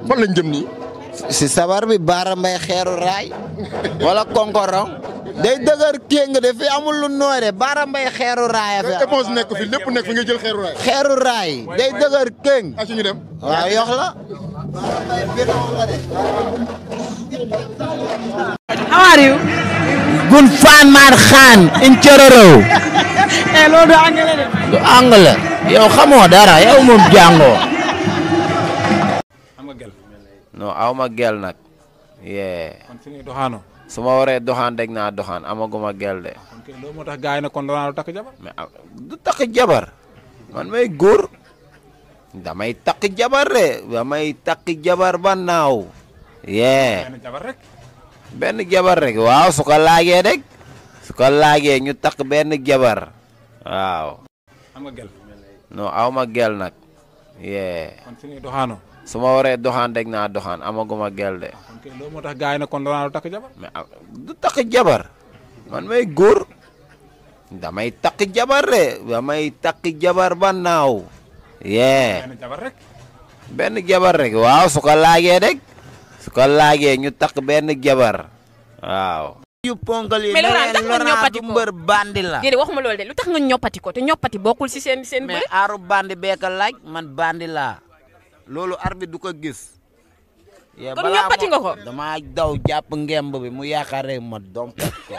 fan lañ jëm nii. si sabar bi Baara Mbay xeeru raay wala konkorong day dëgër kéng de fi amul lu nooy de Baara Mbay xeeru raay fi éponge nekk fi lépp nekk fi nga jël xeeru raay. xeeru raay day dëgër kéng ci ñu dem. waaw yox la. How are you? Gun fan maar xaan in cororow. Loolu du anglais de. du anglais yow xamoo dara yow moom jàngoo. am nga gel. non aw ma gel nag. yee. kon fi ngay doxaanoo. su ma waree doxaan deg naa doxaan amaguma gel de. kon kay loolu moo tax gars yi ne kon doonaa takk jabar. mais du takk jabar man may góor damay takk jabar de damay takk jabar ba naaw. yee. benn jabar rek. benn jabar rek waaw su ko laagee rek su ko laagee ñu takk benn jabar waaw. am nga gel. non aw ma gel nag. yee. kon fi ngay doxaanoo. su ma waree doxaan deg naa doxaan amaguma gel de. kon kay loolu moo tax gars yi ne kon doonaa takk jabar. mais du takk jabar man may góor damay takk jabar de damay takk jabar ba naaw. yee. benn jabar rek. benn jabar rek waaw su ko laagee rek su ko laagee ñu takk benn jabar waaw. yu ponkal yi mais Laurent tax nga ñoppati ko mbër bandi la. déedéet waxuma loolu de lu tax nga ñoppati ko te ñoppati bokkul si seen mais bëri. aaru bandi beeka laaj man bandi laa loolu arbitre du ko gis. kon ñoppati nga ko. dama daw jàpp ngemb bi mu yaakaar rek ma dompet ko.